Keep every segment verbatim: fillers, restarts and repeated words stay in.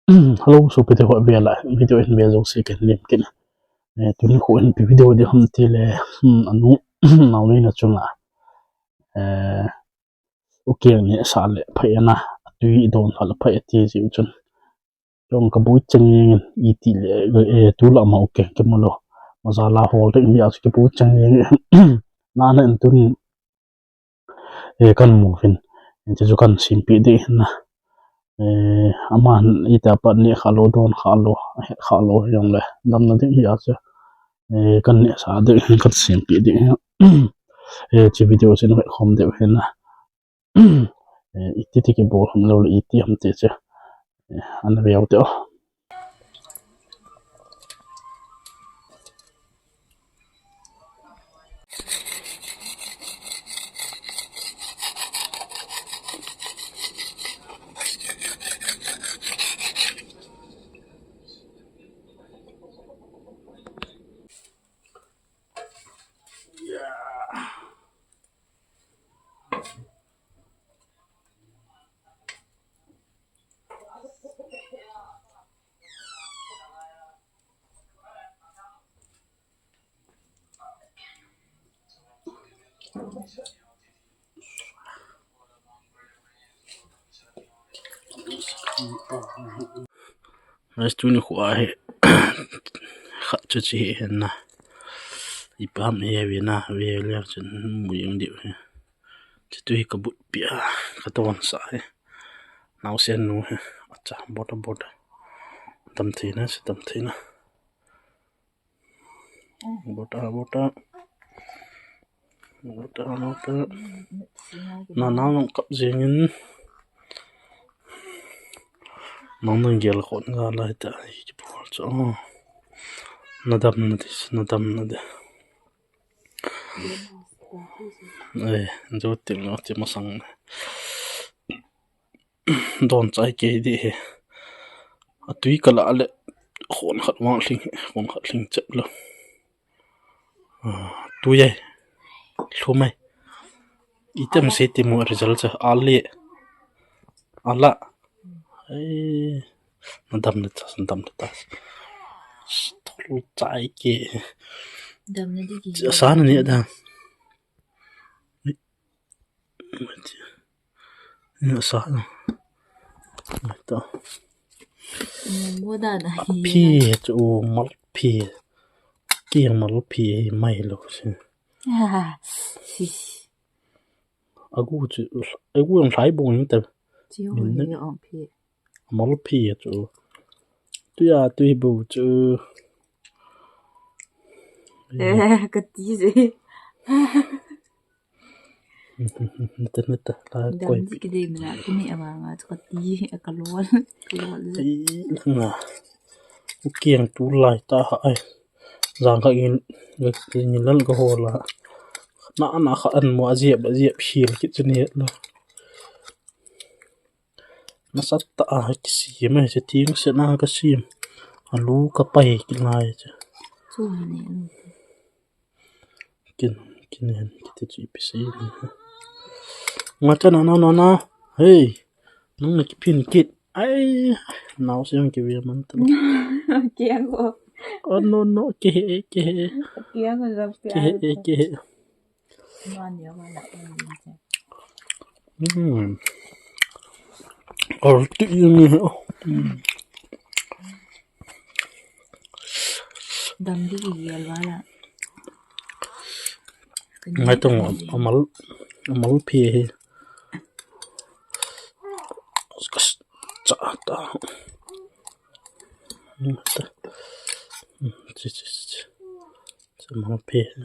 Hello, sopite ho, avela video hin ve jouse kahin lim kit e. Eh, tuni kho hin ipi video ding ham tile, hmm, anu, naonu in a chunga, eh, ukeng nehsah le phai ana, atui don kha le phai ati jeh u chun. Jong kaboi chang jeng in, iti le, eh, tulai ma ukeng kimu lou. Maja la hol ding in, achu kiboi chang jeng in. Nana in tun, eh, kamu uvin. Hiche chu kahin sempeh ding ahin na. Eh, aman itih a pat neh kha lou, don kha lou, het kha lou jongle, damna ding ahi a chu. Eh, kahin nehsah ding ahin, kahin sempeh ding ahin. Eh, hiche video chu navet khom diu ahin na. Eh, iti ti kibol ham lou le iti ham ti chu. Eh, ana veu te o. Nice, tuni kho ahi. Khat chu hiche hi ahin na. Ipi ham hi ve na, ve le chun mu jeng diu ahi. Hiche tu hi kabut pi a, kadon sah hi. Naosen nu hi. Acha, bot a, bot a. Dam thei na, se dam thei na. Bot a, bot a. Bot a, bot a. Nana nang kap jeng in. Nang nang gel khon ga lai ta. Kibol chu. Na dam na di, na dam na di. Eh, jo ting lo ti masang. Don chai kei di hi. Atui kala le khon khat vang lhing, khon khat lhing chep lou. Ah, tui e. Lhum e. Item se ti mu result chu. Ale. Ala. Ei. Na dam le ta, na dam le ta. Thol chai kei. Dam le di kei. Sa na ni da. Ni sa na. Ta. Mo da da. Phi chu mal phi. Ki mal phi mai lo si. Ah, si. Agu chu, agu jong lhai bong ta. Chi ho ni ong phi. Mal phi chu. Tui a, tui bu chu. Eh, kati je. Nata, nata, la koi pi. Dam ji kidei mina, kini ama nga chu kati, kalol, kalol. Ei, langa. Ukeng tulai ta ha ai. Jang kha in, in lal ka hol a. Na, na kha an mo a jep, a jep hil kit chu ni het lo. Nasat tah a kisem e, hiche thing set na kasem. Alu kapai kilai chu. Chu ni. Kin, kin hen, kiti chu ipi sei ni. Nga cha na, na, na, na. Hey. Nang na kiphin kit. Ai. Naosen kive man ta. Kiang ko. Oh, no, no. Kihe, kihe. Kiang ko jam kiang. Kihe, kihe. Hmm. Or ti ni. Hmm. Dam di gel wala. Ngai tong amal, amal phi hi. Kas cha ta. Hmm, ta. Hmm, chi, chi, chi. Amal phi hi.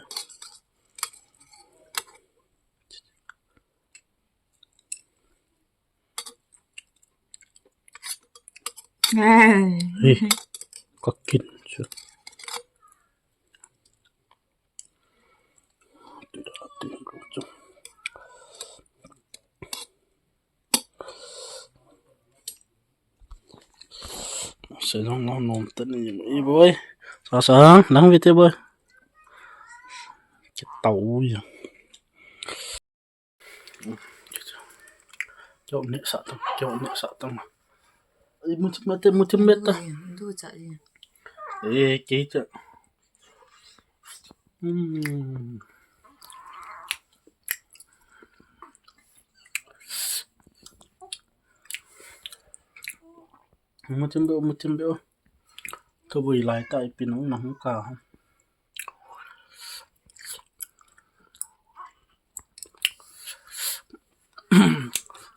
Ai. Hi, kakin chu. Se jong nom nom ta ni, i boy. Sa sa, nang vite boy. Kitau ya. Kyo ne sa tang, kyo ne sa tang. Muthim mate, muthim mate. Du cha ji. Eh, kei cha. Hmm. Muthim be, muthim be. Ka bui lai ta ipi nung nung ka.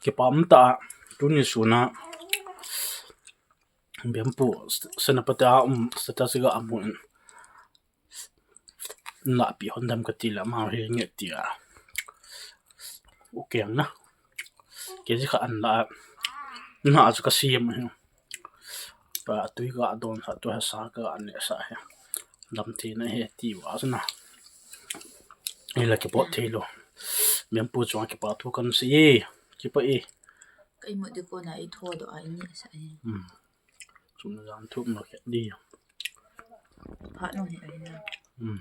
Kipah um ta, tuni suna. Bempu, Senapati a um, status ga amun. Napi hondam kati la, ma he nge tia. U keng na. Kei ji kha an la. Na chu ka siam hi. Pa tui ga don sa tu ha sa ka an ne sa he. Dam thei na he ti wa sa na. Ila kipah thei lo. Bempu chuang kipah thu kan sei. Kipah e. Ka imut di ko na i tho do a i ni sa e. Hmm. Chuna jan thu mo khe di. Pha no he ai na. Hmm.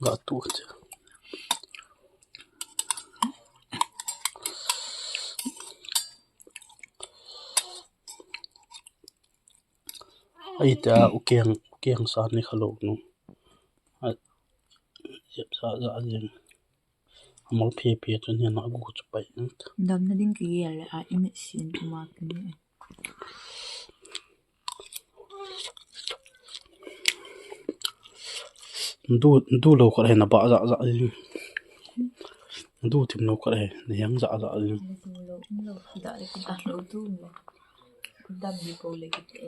Ga tu che. Ai ta u keng, u keng sa ni kha lo nu. Ai, yep sa sa jeng. Amol phe phe chu ni na gu chu pai. Dam na ding ki ya le a imi sin tu ma ki ni. Du, du lo khat he na ba za za jing. Du thim lo khat he na yang za za jing. Lo, lo, da le ki da lo tu lo. Dam ni ko le ki te.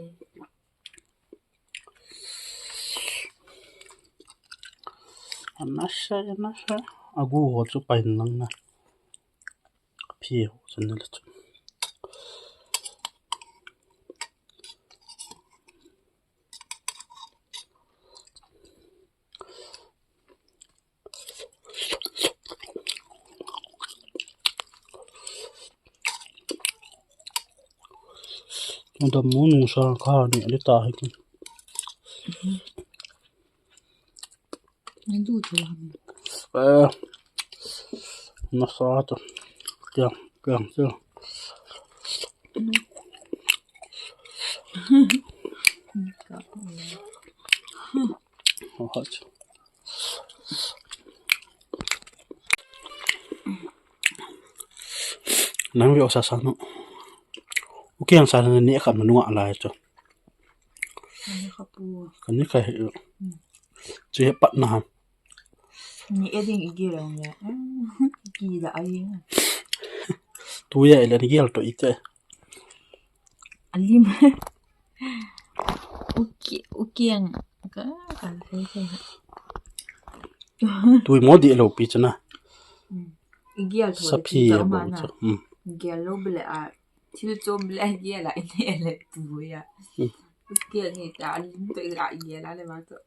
Anasa, anasa. Agu ho chu pai nang na. Phi ho chu na le chu. Dam mu nu sa kha ni ali ta hi kin. Ni du chu ham. Eh, na sa to. Kiang, kiang, kiang. Ka. Oh, hot. Nang veo sa sa no. U keng sa na ni kha manu a lai chu. Ani kha pu. Kani kha he. Hmm. Chu he pat na ha. Ni e ding i gel ong ya. Ki da ai. Tu ya ile ni gel to ite. Alim. Uki, ukiang. Ka, ka, ka, ka. Tui mo di lo pi chana. Hmm. I gel tho. Sa phi ya bo cha. Hmm. I gel lo bele a. Thil chom bele a gel a, i ne le tu ya. Hmm. Ukiang ni ta, alim to i gel a le ba to.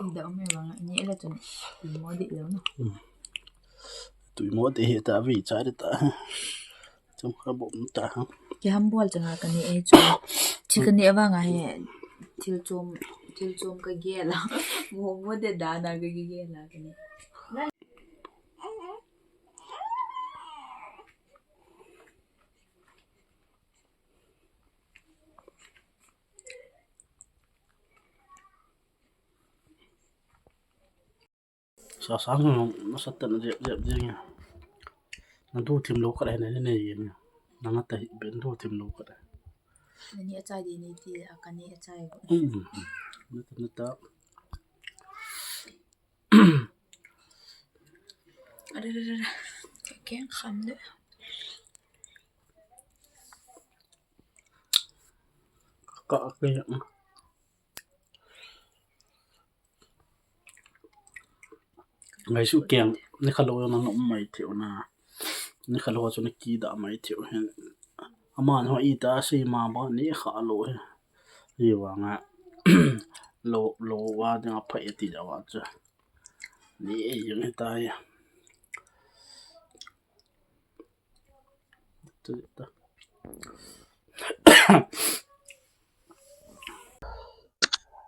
Ida ume bang ni ela chun tui mo di lo na. Hmm. Tui mo di he ta vi cha di ta. Chum kha bom ta ha. Ki ham bol changa kani e chu. Chi kani avanga he thil chom, thil chom ka gel a. Mo mo de da na ka gel a kani. Sa sang nung, na sa tan jep, jep, jep, jep. Na du thim lo khat he na, na, na, na, na ta hi ben du thim lo khat he. Na ni a chai di ni ti, a ka ni a chai ko. Hmm. Na ta, na ta. Are, are, are, are. Keng kham de. Ka, ka, ka. Ngai su keng, ni kha lo na um mai theu na. Ni kha lo chu na ki da mai theu hen. Aman ho i ta si ma ba ni kha lo he. Hi vanga lo, lo wa ding a phai ti ja wa cha. Ni e jeng ta ya. Tu ta.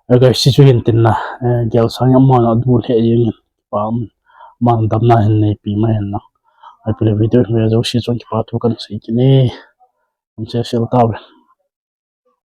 Guys, hichu hin tin na, gel sang a amanu adu lheh jeng in, kipa um, amanu damna hin neipe ma hen lang. Ahile video hin ve jouse chun kipa thu kan sei kit e. Hung sel tauve.